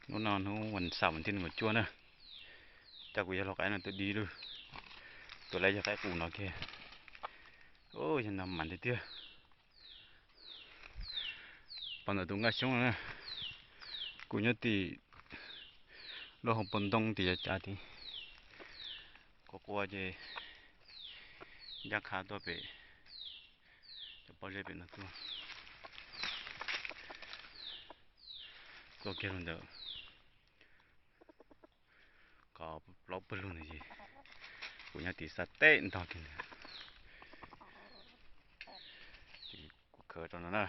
Hnub no hnub vas xaum vas thib nees nkaum cuaj na, cas kuv yog lau qaib no tuaj dib lawm. Tus lawv yog qaib qus no kiag. Yog no mas tiag tiag. Pom ntawm tus nkaj xyoob na, kuv nyob tim lub hauv paus ntoo tim yav cav tid. Quaj quaj ces ncaj qha tuaj pem cov pob zeb pem no tuaj, tuaj kiag rau ntawm qhov plaub pawg lug ntawd ces kuv nyob tim xav teb ntog kiag ntawd. Kuv khawb rau no na.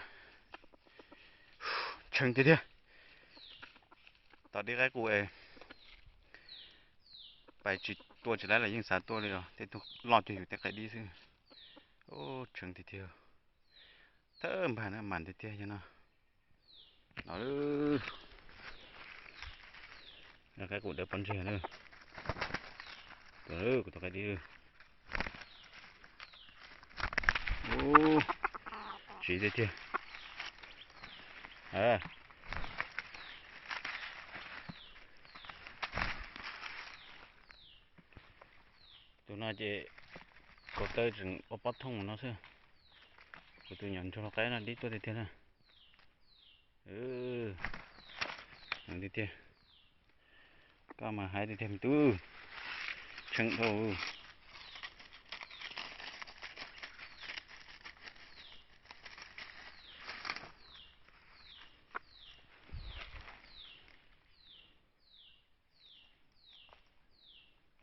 Tshee tiag tiag. Tos dib qaib qus es pais tsis tua tsis laib los yeej xav tua li os, tej tug loj cuag yus tej qaib dib xwb. Tshee tiag tiag. Thawj npag na, mas tiag tiag yog no. No, qaib qus dawb pob ntseg na. Tus, kuv tus qaib dib. Tsiv tiag tiag. Tus no ces kaus taw tseem ua pob thooj no xwb. Kuv tus nyuam ntsuag lau qaib no dib tuaj tiag tiag na. Tiag tiag. Koj mas haib tiag tiag me tub. Tshee dhau.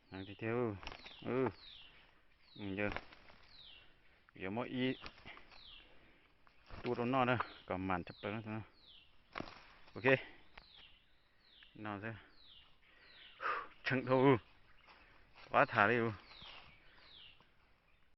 Tiag tiag. Yuav muab ib tug rau noj na kom mam tshaj plaws. Ok, no xwb. Tshee dhau, qab tham li.